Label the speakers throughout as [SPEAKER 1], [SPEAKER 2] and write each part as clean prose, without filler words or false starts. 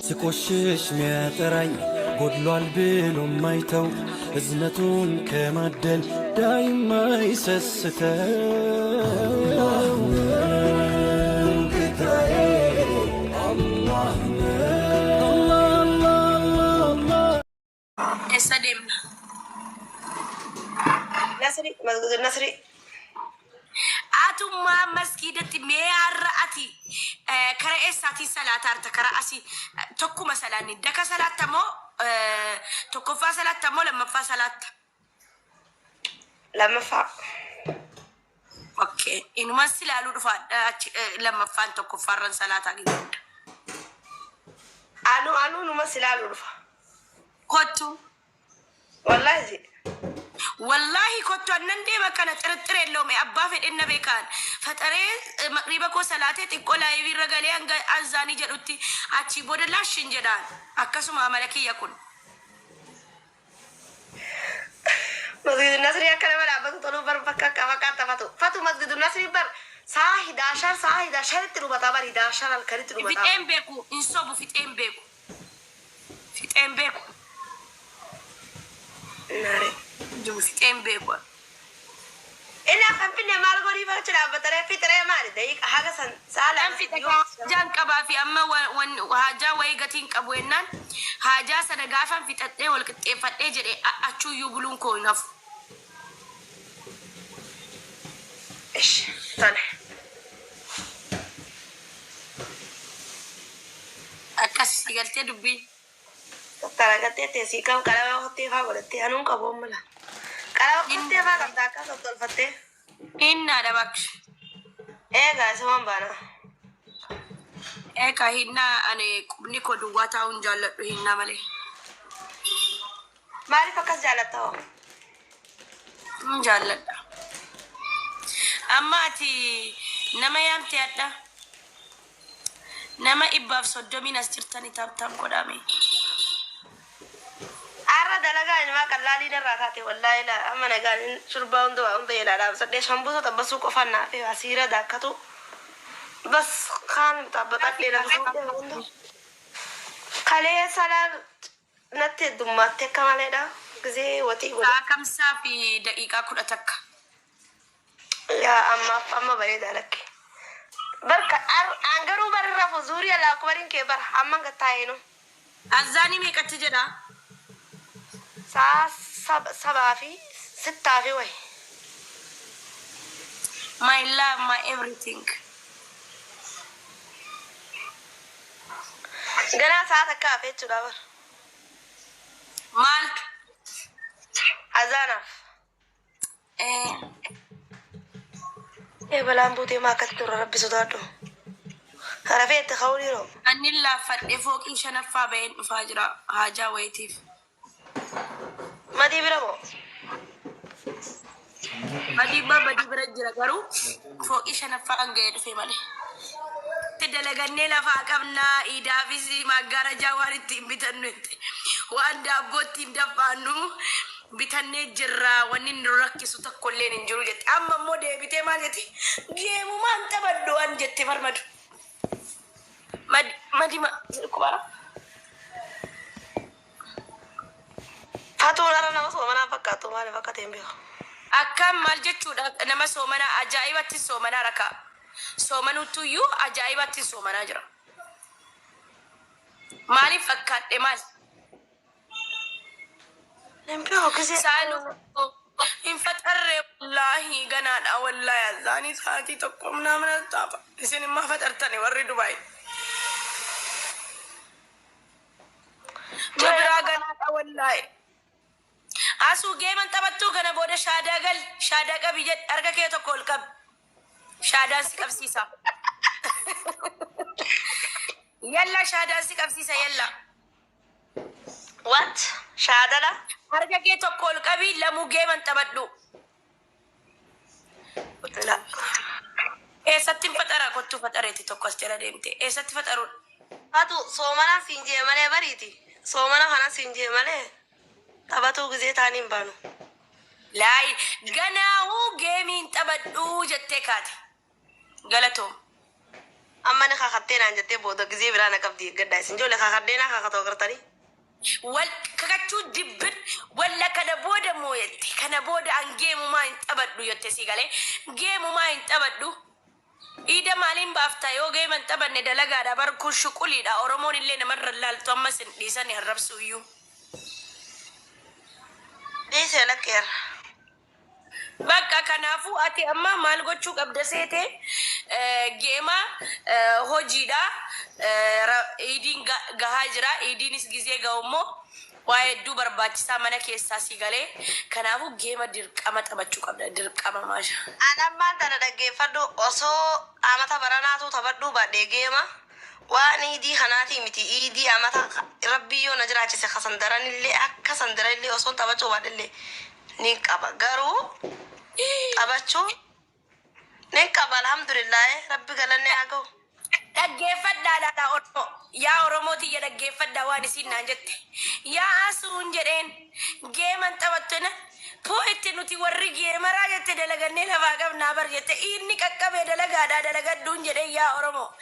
[SPEAKER 1] ስቆሽሽ ሚያጠራኝ ጎድሏል ብሎ ማይተው እዝነቱን ከማደል ዳይማ ይሰስተው
[SPEAKER 2] Eessa deemna?
[SPEAKER 3] Nasri masgida Nasri.
[SPEAKER 2] Atummaa masgiidatti mee har'a ati kara eessaatiin salaataa harta kara asii tokkuma salaanni daka salaatta moo tokkoffaa salaatta moo lammaffaa salaatta?
[SPEAKER 3] Lammaffaa.
[SPEAKER 2] Okay. Inuman si ilaaluu dhufa achi lammaffaan tokkoffaarran salaataa gidduu.
[SPEAKER 3] Anuu anuu numa si ilaaluu dhufa.
[SPEAKER 2] Kottu.
[SPEAKER 3] Wallaahi si.
[SPEAKER 2] Wallaahi kottu annan deema kana xirixxir የለውም abbaa fedhen na beekaan faxaree maqriba koo salaatee xiqqoo laayivii irra galee hanga azaanii jedhutti achii booda laashin jedhaan akkasuma amala kiyya kun.
[SPEAKER 3] Masgidu Nasrii akka nama dhaabbatu toluu bar bakka akka fakkaata fatu. Fatu masgidu Nasrii bar sa'a hidaashar sa'a hidaasharitti dhumataa bar hidaashar halkanitti dhumataa.
[SPEAKER 2] Fixeen beeku hin sobu fixeen beeku. Fixeen beeku.
[SPEAKER 3] Naare.
[SPEAKER 2] Jibu fixeen beeku.
[SPEAKER 3] Inni akka finne maal godhii bakka dhaabbataree fixree maali daqiiqa haga san sa'a
[SPEAKER 2] Nan
[SPEAKER 3] lama
[SPEAKER 2] fixa
[SPEAKER 3] yoo
[SPEAKER 2] haajaan qabaa fi amma haajaa wayii gatiin qabu jennaan haajaa sana gaafan fixadhee wal qixxeeffadhee jedhe achuuyyuu buluun koo hin hafu.
[SPEAKER 3] Ish tole.
[SPEAKER 2] Akkas si galtee dubbiin.
[SPEAKER 3] Tattaragatee teessii qabu qalama kottee faa godhattee anuun qabu amma laa. Qalama kottee faa qabda akkas of tolfattee.
[SPEAKER 2] Hinnaadha bakki.
[SPEAKER 3] Eegaa isumaan baana.
[SPEAKER 2] Eegaa hinnaa ani qubni koo duwwaa taa'uu hin jaalladhu hinnaa malee.
[SPEAKER 3] Maaliif akkas jaalatta hoo?
[SPEAKER 2] Hin jaalladha. Amma ati nama yaamte hadha. Nama dhibbaaf soddomiin as jirtani tap tap godhaa mee.
[SPEAKER 3] Arra dalagaa ilmaa qallaalii narraa taate wallaahi laa amma nagaan hin shurbaa hunda waa hunda jelaa dhaamsadhee shambusa xabbasuu qofaan na hafe asiira daakkatu bas kaan xabbaxadhee lafa fuudhee hunda kaleessa laal natti heddummaatte akka maleedha gizee waxii godhe.
[SPEAKER 2] Sa'a kamsaa fi daqiiqaa 11.
[SPEAKER 3] Yaa ammaaf amma bareedaa lakki. Bar ka ar an garuu bar irra rafu zuurii Allah akubariin kee bar amman gad taa'eenu.
[SPEAKER 2] Azzaanii meeqatti jedha?
[SPEAKER 3] Sa'a sab sabaa fi sittaa fi wayi.
[SPEAKER 2] My love my everything.
[SPEAKER 3] Ganaa sa'a takka hafe jechuudha bar.
[SPEAKER 2] Maaltu?
[SPEAKER 3] Azaanaaf.
[SPEAKER 2] Ee.
[SPEAKER 3] Ee balaan buutee maa akkatti turra rabbi sodaadhu. Rafee itti ka'uu dhiiroo.
[SPEAKER 2] Annin laaffadhee fooqii shanaffaa baheen dhufaa jira haajaa wayitiif.
[SPEAKER 3] Madii bira moo?
[SPEAKER 2] Badii baa badii bira jira garuu fooqii shanaffaan ga'ee dhufe malee. Dalagannee lafaa qabnaa iidaafis maaggaarajaa waan ittiin bitannu jette waan daabboo ittiin daffaannu bitannee jirra wanni nu rakkisu tokkolleen hin jiru jette amma immoo deebitee maal jetti geemumaan taphadhu waan jette farmadu. Madi madima dhukkubaara.
[SPEAKER 3] Fatuun har'a nama soomanaa fakkaattu maaliif akka ta'e hin beeku.
[SPEAKER 2] Akkam maal jechuudha nama soomanaa ajaa'ibatti soomanaa rakaa. Soomanuutuyyuu ajaa'ibatti soomanaa jira. Maaliif fakkaadhe maal?
[SPEAKER 3] Hin beeku gisee.
[SPEAKER 2] Saalu hin faxarree wallaahi ganaadha wallaahi azaanii sa'aatii tokko ምናምን taafa. Isin immoo faxartani warri Dubaay. Nu biraa ganaadha wallaahi. Asuu geeman taphattuu kana booda shaadaa gal shaadaa qabi jedhi harka kee tokko ol qabi. Shaadaan si qabsiisa. Yalla shaadaan si qabsiisa yalla.
[SPEAKER 3] What? Shaadala?
[SPEAKER 2] Harka kee tokko ol qabi lamuu geeman taphadhu.
[SPEAKER 3] La.
[SPEAKER 2] Eessatti hin faxara kottuu faxareeti tokko as jala deemte. Eessatti faxaruudha?
[SPEAKER 3] Fatu soomana siin jee malee bariiti. Soomana kana siin jee malee taphatuu gizee taanii hin baanu.
[SPEAKER 2] Laayi ganaahuu geemiin taphadhuu jettee kaate. Galatoom.
[SPEAKER 3] Amma ni kakattee naan jettee booda gizee biraa na qabdi eeggadhaa isin ijoollee kakadhee naa kakatoo agartanii.
[SPEAKER 2] Wal kakachuu jibbin walla kana booda moo jette, kana booda an geemumaa hin taphadhu jette. Si galee, geemumaa hin taphadhu. Iida maaliin baafta yoo geema hin taphanne? Dalagaadha bar kun, shuquliidha. Oromoon illee namarra hin laaltu, ammas hin dhiisani arrabsuu iyyuu.
[SPEAKER 3] Dhiisee lakkeera.
[SPEAKER 2] Bakka kanaafuu ati amma maal gochuu qabda seete? Geema hojiidha. Iidiin gahaa jira. Iidiinis gizee ga'u immoo waa hedduu barbaachisaa mana keessaa si galee. Kanaafuu geema dirqama taphachuu qabda. Dirqama maasha.
[SPEAKER 3] An ammaan tana dhaggeeffadhu, osoo amata baranaatu taphadhuu baadhee geema waan iidii kanaatii miti, iidii amata rabbii yoo na jiraachise kasan daranillee akka san daranillee osoo taphachuu baadhellee nin qaba, garuu taphachuu nin qaba. Alhamdulillah, rabbi galanne haa ga'u.
[SPEAKER 2] Dhaggeeffadhaadha Oromoo. Yaa Oromoo tiyya, dhaggeeffadhaa waan isiin naan jette. Yaa asuun jedheen, geeman taphattu na poo itti, nuti warri geemaraa jette dalagannee lafaa qabnaa bar jette, inni qaqqabee dalagaadhaa dalagadhuun jedheen yaa Oromoo.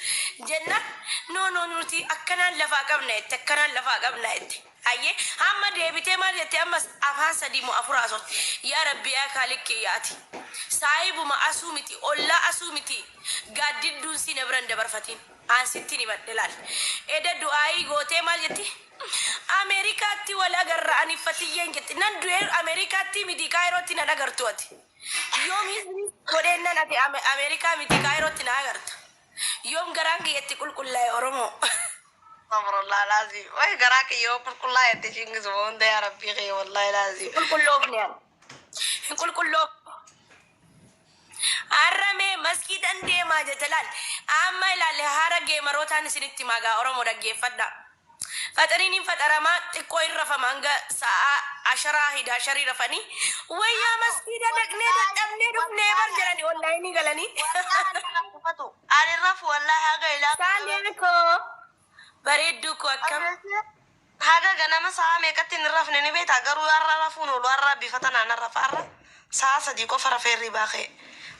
[SPEAKER 2] Jenna no no, nuti akkanaan lafaa qabna jette, akkanaan lafaa qabna jette. Hayyee, hamma deebitee maal jette? Ammas afaan sadii moo afur haasofte. Yaa Rabbi, yaa kaaliqqii yaati. Saahibuma asuu miti, ollaa asuu miti. Gaaddidduun si na biran dabarfatiin. Aan sitti ni badhe laal. Eda du'aayii gootee maal jetti? Ameerikaatti wal agarra ani fatiyyeen jetti. Nan du'ee Ameerikaatti miti, Kaayirootti nan agartu ati. Yoom hizrii godheen nan ati Ameerikaa miti, Kaayirootti na agarta. Yoom garaan kiyyatti qulqullaa'e Oromoo?
[SPEAKER 3] Astaghfirullah laazim. Way garaa kiyya yoo qulqullaa'e itti ishiin hunda, yaa rabbii kiyya, wallahi laazim.
[SPEAKER 2] Qulqulloofne ani. Hin qulqulloofne. Har'a maskiidan deemaa jette laal. Amma ilaalle hara geemarootaan isinitti magaa Oromoo dhaggeeffadha. Faxariin hin faxaramaa, xiqqoo hin rafama, hanga sa'a asharaa hidaasharii rafanii wayyaa maskiida dhaqnee dadhabnee dhufnee bar jedhanii onlaayinii galanii.
[SPEAKER 3] Ani rafu wallahi haga ilaa.
[SPEAKER 2] Saalee koo, bareedduu koo, akkam?
[SPEAKER 3] Haga ganama sa'a meeqatti hin rafne ni beektaa? Garuu har'a rafuun oolu, har'a bifa tanaan rafa. Har'a sa'a 3 qofa rafee hirribaa ka'e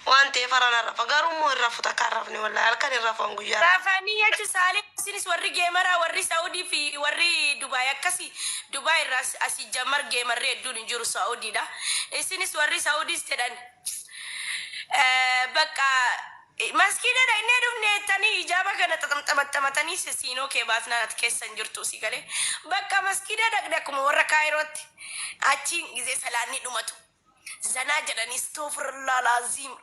[SPEAKER 3] waan ta'eef har'a nan rafa, garuu immoo hin rafu, takka hin rafne wallahi, halkan hin rafu an guyyaa.
[SPEAKER 2] Rafanii jechuun saalee isinis warri geemaraa, warri Saudii fi warri Dubaay akkasii, Dubaay irraa asii jammar geemarree hedduun hin jiru, Saudiidha. Isinis warri Saudiis jedhan bakka maskiina dhaqnee dhufne jettanii ijaaba kana xaxamaxamatanii siinoo kee baasnaan ati keessa hin jirtu si galee. Bakka maskiina dhaqne akkuma warra Kaayirootti achiin gizee salaanni dhumatu. Zanaa jedhanii, astaghfirullah laaziim.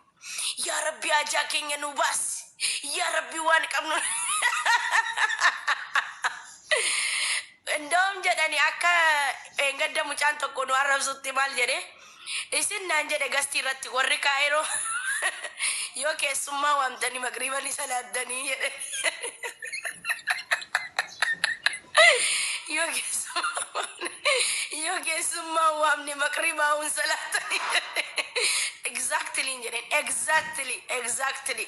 [SPEAKER 2] Yaa Rabbi, hajaa keenya nu baasi. Yaa Rabbi, waan qabnu. Indoom jedhani akka eengadda mucaan tokko nu arrabsutti maal jedhe? Isin naan jedhe, gastii irratti warri Kaayiroo yoo keessummaa waamtanii magriiba ni salaattanii jedhe. Yoo keessummaa waamne maqribaa hun salaatanii jedhe. Exactly hin jedheen, exactly, exactly.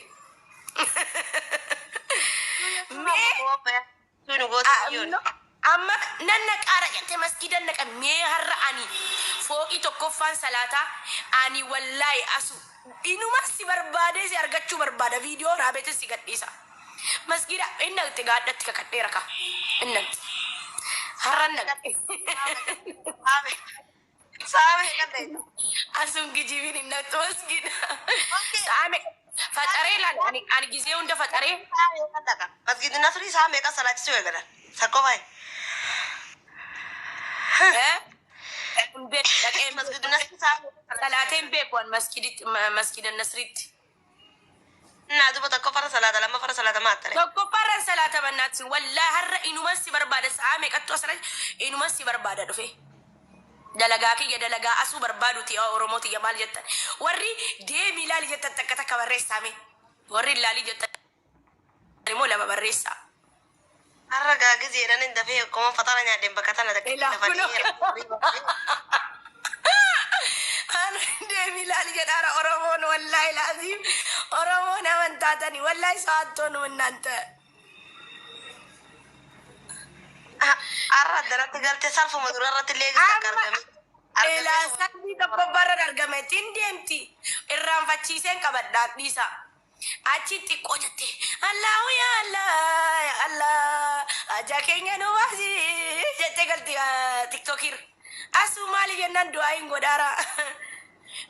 [SPEAKER 2] Mee amma nan naqaara jette, masgiida naqa. Mee har'a ani fooqii tokkoffaan salaataa ani wallaahi asu inuma si barbaadee si argachuu barbaada, viidiyoo raabeete si gadhiisa. Masgiida inni naqxe gaadhatti kakadheera ka inni naqxe har'a naqxe.
[SPEAKER 3] Saame kadhe.
[SPEAKER 2] Asuun kijibiin hin naqxu masgiida. Saame faxaree laal, ani gizee hunda faxaree.
[SPEAKER 3] Masgidi Nasrii saa meeqa salaachisuu eegalan? Sakkoo.
[SPEAKER 2] Eh? Hin beeku, dhaqee hin
[SPEAKER 3] Masgidi
[SPEAKER 2] beeku.
[SPEAKER 3] Nasrii saa meeqa?
[SPEAKER 2] Salaatee hin beeku an masgiditti, masgida Nasriitti.
[SPEAKER 3] Naa duba tokko fara salaata, lama fara salaata maattare.
[SPEAKER 2] Tokkoffaarraan salaata bannaatti wallaa har'a inuman si barbaada, sa'a meeqattu asirra inuman si barbaada dhufe. Dalagaa kiyya dalagaa asuu barbaaduti yaa Oromoo tiyya, maal jettan? Warri deemi ilaali jettan takka takka barreessaame. Warri ilaalii jettan immoo lama barreessaa.
[SPEAKER 3] Har'a gaa gizeedhaan hin dafee akkuma fatara nyaadheen bakka tana takka
[SPEAKER 2] Ilaa
[SPEAKER 3] lafa
[SPEAKER 2] kunoo. Anu deemi ilaali jedhaara Oromoon, wallaahi laaziim Oromoon amantaatani wallaahi sa'aattoon እናንተ.
[SPEAKER 3] Har'a addanatti galtee salfuma dura irratti illee akka argame.
[SPEAKER 2] Ilaa salfii tokkoffaarra argame ittiin deemti. Irraanfachiiseen qabadhaan dhiisa. Achi xiqqoo jette Allahu yaa Allah yaa Allah ajaa keenya nu baasi jettee galti tiktookiirra. Asuu maali jennaan du'aa hin godhaara.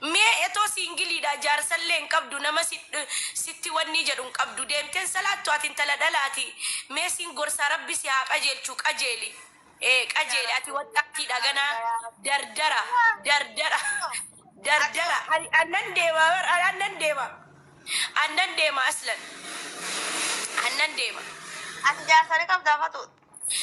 [SPEAKER 2] Mee etoo siingiliidha jaarsallee hin qabdu nama sitti wanni jedhu hin qabdu deemteen salaattu ati intala dhalaati mee siin gorsaa rabbi si haa qajeelchu qajeeli. Ee qajeeli ati waxxaatiidha ganaa dardara dardara dardara ani annan deema bar ani annan deema annan deema aslan annan deema.
[SPEAKER 3] Ati jaarsa ni qabdaa fatu.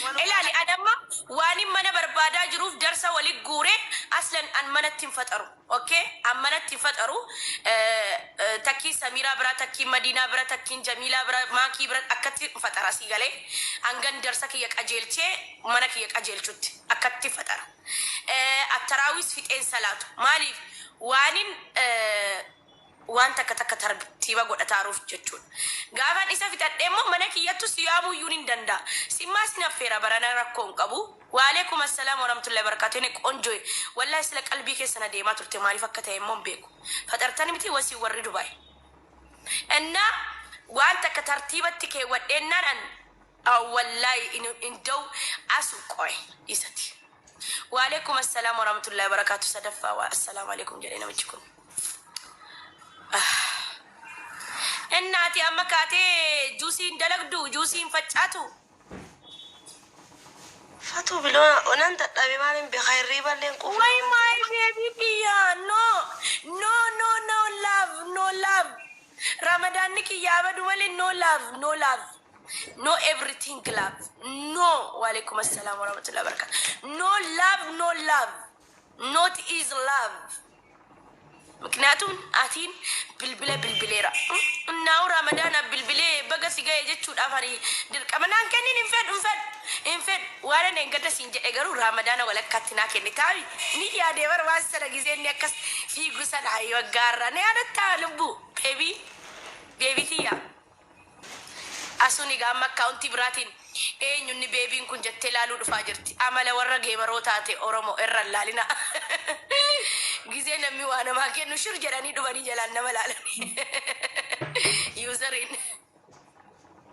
[SPEAKER 3] Walumaa
[SPEAKER 2] Ilaali an amma waanin mana barbaadaa jiruuf darsa wali guure aslan an manatti hin faxaru ok an manatti hin faxaru takkiin samiiraa bira takkiin madiinaa bira takkiin jamiilaa bira maakii bira akkatti faxara sii galee hangan darsa kiyya qajeelchee mana kiyya qajeelchutti akkatti faxara attaraawis fixeen salaatu maaliif waanin waan takka takka tartiiba godhataaruuf jechuudha. Gaafan isa fixadhee immoo mana kiyyattu si yaamuu iyyuu nin danda'a. Simmaa sin affeera barana rakkoo hin qabu. Waaleekum assalaam warahmatullahi wabarakatuh. Yene qonjoye. Wallahi sila qalbii keessa na deemaa turte maaliif akka ta'e immoo hin beeku. Faxartani miti wasii warri Dubaay. Innaa waan takka tartiibatti keewwadheennaan an wallahi indaw asu qoy isati. Waaleekum assalaam warahmatullahi wabarakatuh. Sadaffaa waa assalaamu alaikum jedhee namichi kun. Innaati amma kaatee juusii hin dalagdu juusii hin faccaatu.
[SPEAKER 3] Fatuu biloo onan dadhabe maalin beeka hirriiballee hin quufne.
[SPEAKER 2] Way my baby kiyya no no no no love no love Ramadaanni kiyya abadu malee no love no love no everything love no waalaikum assalam warahmatullahi wabarakatuh no love no love not is love Miknyaatuun atiin bilbila bilbileera. Innaawu Ramadaanaaf bilbilee baga si ga'e jechuudhaaf ani dirqama naan kennin hin fedhu hin fedhu hin fedhu waan ani engadda siin jedhe garuu Ramadaana walakkaatti naa kenni taabi ni yaadee bar waan sana gizee inni akkas fiigu sana hayi waggaarraa ni yaadattaa lubbuu beebii beebii tiyyaa. Asuun egaa amma akkaawuntii biraatiin eenyu inni beebiin kun jettee laaluu dhufaa jirti. Amala warra geemaroo taate Oromo irra hin laalina. Gizee namni waa namaa kennu shur jedhanii dhufanii jalaan nama laalani. Useriin.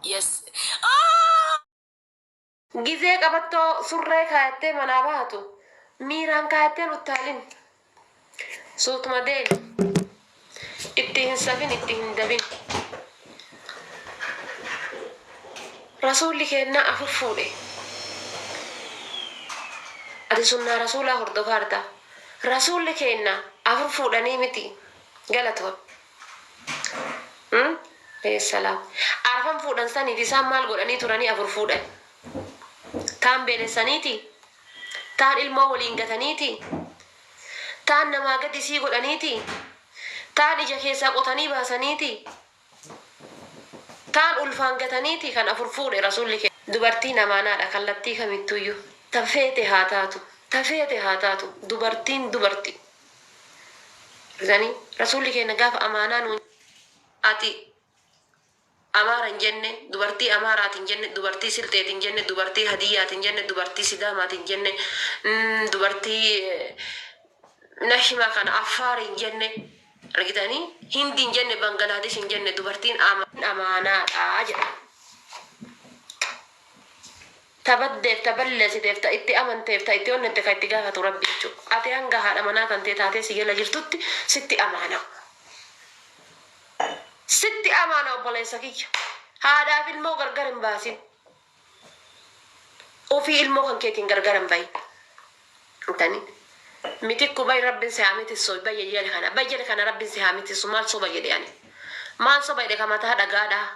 [SPEAKER 2] Yes. Oh!
[SPEAKER 4] Gizee qabattoo surree kaayattee manaa baatu miiraan kaayattee hin uttaalin. Suutuma deemi. Itti hin safin itti hin dabin. Rasuulli keennaa afur fuudhe. Ati sunnaa rasuulaa hordofaarta. Rasuulli keenna afur fuudhanii miti. Galatoon. Salaam. Arfan fuudhan saniif isaan maal godhanii turanii afur fuudhan? Taan beelessaniiti? Taan ilmoo waliin gataniiti? Taan namaa gad isii godhaniiti? Taan ija keessaa qotanii baasaniiti? Taan ulfaan gataniiti kan afur fuudhe rasuulli keenya. Dubartiin amaanaadha kallattii kamittuyyuu. Ta feete haa taatu. Ta feete haa taatu. Dubartiin dubarti. Argitanii? Rasuulli keenya gaafa amaanaa nuun ati Amaara hin jenne, dubartii Amaaraati hin jenne, dubartii Silxeeti hin jenne, dubartii Hadiyyaati hin jenne, dubartii Sidaamaati hin jenne, dubartii Nashimaa kana Affaari hin jenne, argitanii? Hindi hin jenne, Bangalaadish hin jenne, dubartiin amaanaadha jedha. Ta baddeef, ta balleessiteef, ta itti amanteef, ta itti onnette ka itti gaafatu Rabbi jechuudha. Ati hanga haadha manaa tantee taatee si jala jirtutti sitti amaana. Sitti amaana obboleessa kiyya. Haadhaaf ilmoo gargar hin baasin. Ofii ilmoo kan keetiin gargar hin bahin. Intani. Mitikku bay rabbin si haa mitissu bayye jedhe kana bay jedhe kana rabbin si haa mitissu maal soba jedhe ani. Maal soba jedhe ka mataa dhagaadhaa.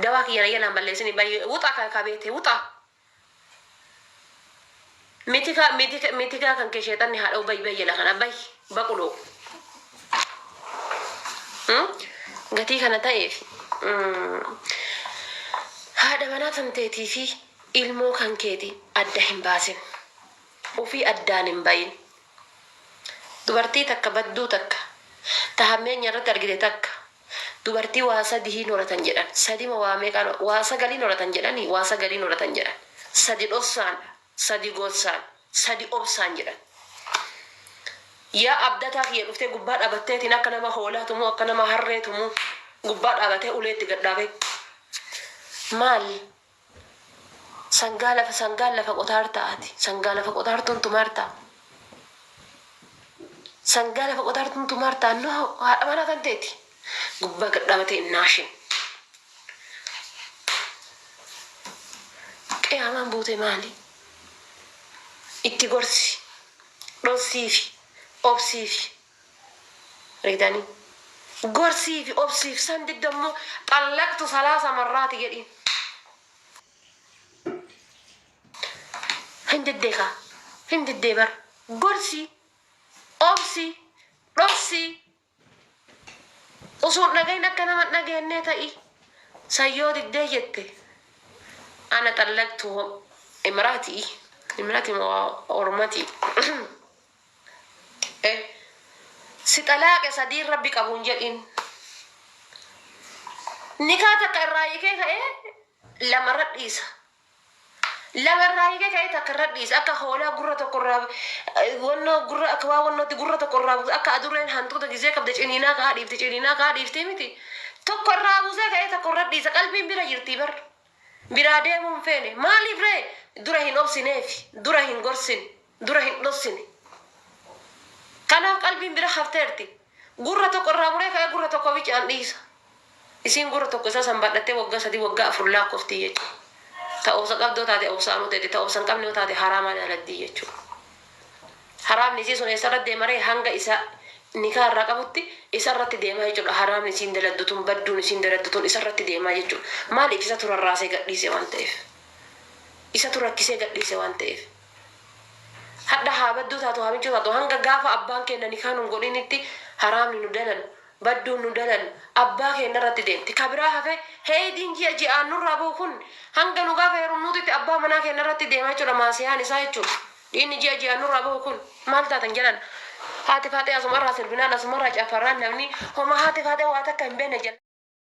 [SPEAKER 4] Dawaa kiyya na jalaan balleessini bayye wuxa ka ka beete wuxa. Mitika mitika mitikaa kan kee sheexanni haa dha'u bay bay jedha kana bay baquloo. Gatii kana ta'eef haadha manaa tanteetii fi ilmoo kan keeti adda hin baasin. Ofii addaan hin bayin. Dubartii takka badduu takka ta hammeenya irratti argite takka Dubartii waa sadihiin horatan jedhan. Sadima waa meeqaan waa sagaliin horatan jedhanii waa sagaliin horatan jedhan. Sadi dhossaan, sadi gorsaan, sadi obsaan jedhan. Yaa abdataa kiyya dhuftee gubbaa dhaabatteetiin akka nama hoolaa tumuu, akka nama harree tumuu gubbaa dhaabatee uleetti gad dhaabee. Maal sangaa lafa sangaan lafa qotaarta ati sangaa lafa qotaartuun tumaarta sangaa lafa qotaartuun tumaarta no haadha manaa kan teeti gubbaa gad dhaabatee naashin. Qiyaamaan buute maali? Itti gorsi, dhossiifi, obsiifi. Argitanii? Gorsiifi obsiif san didda immoo xallaqtu salaasa marraati jedhiin. Hin diddee kaa. Hin diddee bar. Gorsi, obsi, dhossi. Osoo hin dhagahin akka nama hin dhageennee ta'i. San yoo diddee jette ana xallaqtu imraati imraati moo ormati eh si xalaaqe sadiin rabbi qabuun jedhiin. Nikaa takka irraa hiikee ka'ee lama irra dhiisa. Lama irraa hiikee ka'ee takka irra dhiisa. Akka hoolaa gurra tokko irraa wannoo gurra akka waa wannootti gurra tokko irraa buuse akka adurreen hantuuta gizee qabde ciniinaa ka'aa dhiifti ciniinaa ka'aa dhiiftii miti. Tokko irraa buusee ka'ee tokko irra dhiisa. Qalbiin bira jirtii bar. Biraa deemuu hin feene. Maaliif ree? Dura hin obsineefi. Dura hin gorsine. Dura hin dhossine. Kanaaf qalbiin bira hafteerti. Gurra tokko irraa muree ka'ee gurra tokko bichaan dhiisa. Isiin gurra tokko isaa san baadhattee waggaa 3 waggaa 4 laakkoftii jechuudha. Ta obsa qabdu yoo taate obsaanuu teeti, ta obsa hin qabne yoo taate haraamaa daladdii jechuudha. Haraamni isii sun eessarra deema ree? Hanga isa nikaa irraa qabutti isarratti deemaa jechuudha. Haraamni isiin daladdu tun, badduun isiin daladdu tun isarratti deemaa jechuudha. Maaliif? Isatu rarraasee gadhiise waan ta'eef. Isatu rakkisee gadhiise waan ta'eef. Hadha haa badduu taatu haa michuu taatu hanga gaafa abbaan keenna nikaa nun godhinitti haraamni nu dalanu, badduun nu dalanu abbaa keenna irratti deemti. Ka biraa hafee heeydiin ji'a ji'aan nurraa bahu kun hanga nu gaafa heerumnuutitti abbaa manaa keenna irratti deema jechuudha maasiyaan isaa jechuudha. Dhiinni ji'a ji'aan nurraa bahu kun maal taatan jedhan. Haati faaxee asumarraa sirbinaan asumarraa cafarraan namni homa haati faaxee waa takka hin beekne jala.